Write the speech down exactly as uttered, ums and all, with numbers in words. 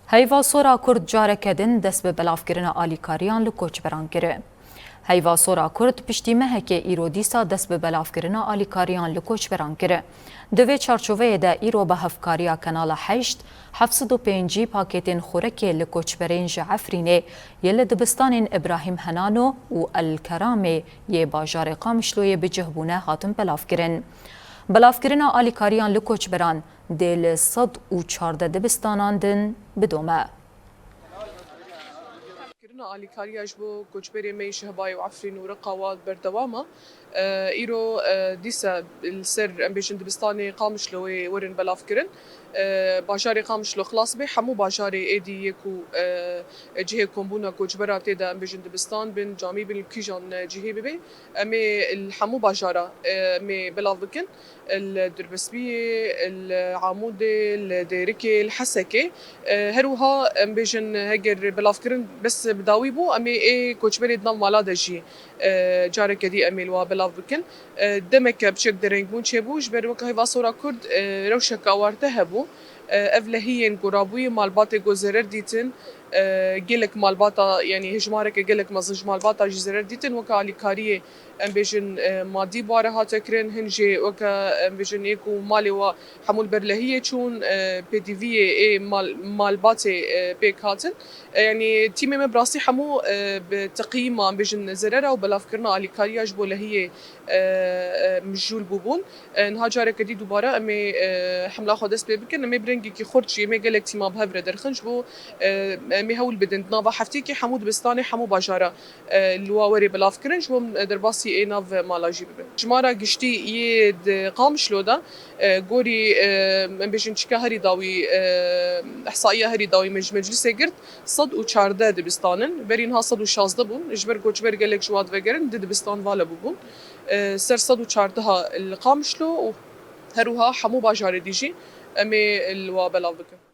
Heyva Sora Kurd careke din dest bi belavkirina alîkariyan li koçberan kir. Heyva Sora Kurd piştî mehekê îro dîsa dest bi belavkirina alîkariyan li koçberan kir. Di vê çarçoveyê de îro bi hevkariya Kanala heşt, heft sed û pêncî pakêtên xurekê li koçberên ji Efrînê yê li dibistanên Îbrahîm Henano û El Keramê yê bajarê Qamişloyê bi cih bûne hatin belavkirin. Belavkirina alîkariyan li koçberan dê li sed û çardeh dibistanan din bidome. Kirina alîkariya ji bo koçberê me yê Şehbayê û Efrîn û Reqa wa berdewam e. E, îro, e, dîsa li ser, em bêjin, dibistanê Qamişlo wê werin belavkirin. E, bajarê Qamişlo xilas bê, hemû bajarê êdî yê ku, e, cihê kombûna koçbera tê de, em bêjin, dibistan bin, camî bin, li kîjan cihê bibe, em ê li hemû bajara, e, em ê belav bikin. Li Dirbespiyê, li Amûdê, li Dêrikê, li Hesekê. E, her wiha em bêjin, heger belavkirin bes bi dawî bû, em ê ê koçberê di nav mala de jî, e, careke dî em ê li wa belav bikin. E, demeke biçek derengbûn çêbû, ji ber weke Heyva Sora Kurd, e, rewşeke awarte hebû. E, ev lehiyên ku rabûyî malbatê ku zerer dîtin, e, gelek malbata, yanî hejmareke gelek mezin ji malbata jî zerer dîtin, weke alîkariyê, em bêjin, e, madî bi wa re hate kirin, hin jî weke, em bêjin, ê ku malê wa hemû li ber lehiyê çûn, e, pêdiviyê ê mal-, malbatê, e, pêk hatin. E, yanî tîmê me bi rastî hemû, e, bi teqiyîma, em bêjin, zerera û belavkirina alîkariya ji bo lehiyê, e, e, mijûl bûbûn. E, niha careke dî dubare em ê, e, hemla xwe dest pê bikin. Em ê bi rengekî xurt jî, em ê gelek tîma bi hev re derxin ji bo, e, em ê hewl bidin di nava hefteyekê hemû dibistanê, hemû bajara, e, li wa werê belavkirin, ji bo em derbasî ê nav mala jî bibin. Jimara giştî yê di Qamişlo de, e, gorî, e, em bêjin çika herî dawî, e, ihsaiya herî dawî me ji meclisê girt, sed û çardeh dibistan in. Berî niha sed û şazdeh bûn. Ji ber koçber gelek ji wa divegerin, di dibistan vala bûbûn. E, ser sed û çardeh li Qamişlo û her wiha hemû bajarê dî jî em ê li wa belav bikin.